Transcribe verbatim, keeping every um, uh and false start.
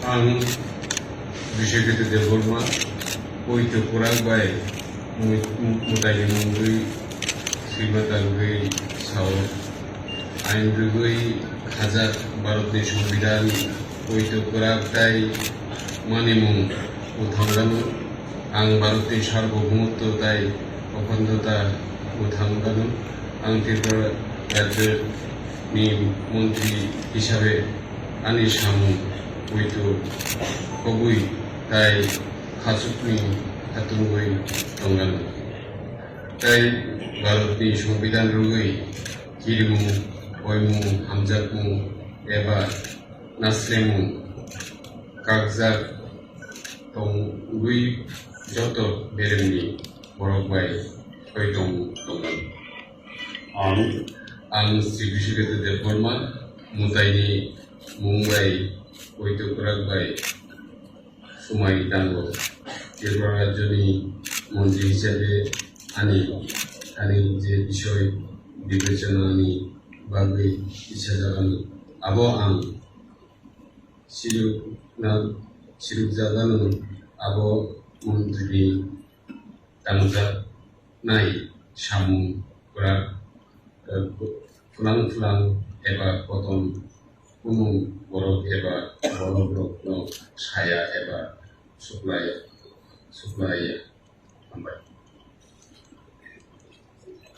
Ang Biswajit Debbarma, poito kwrak bai mui-, mu-, mwtaini mungwi swima tangwi sao. Ain rwgwi khajak Bharatni Songbidan poito kwrak tai manimung mwthangdano. Ang Bharatni sarbobomoto tai okhandota mwthangdano. Ang Tripura rajyoni montri hisabe ani samung poito kobui tai khachukni khatungwi tongdano. Tai Bharatni Songbidan rwgwi kirimung, poimung, hamjakmung eba naslemung kakjak tongwi joto beremni borok bai soi tong tongmani. Ang, ang Sri Biswajit Debbarma mwtaini mung bai poito kwrak bai swmai tango. Tripura rajyoni montri hisabe ani, ani je bisoi bibechanani bagwi tisajaganw. Abo ang sirukna, sirukjaganw, abo montrini tangjaknai samung kwrak, eh, phulang phulang eba koton kunu borok eba bororokno saya eba suklai, suklaiya. Hambai.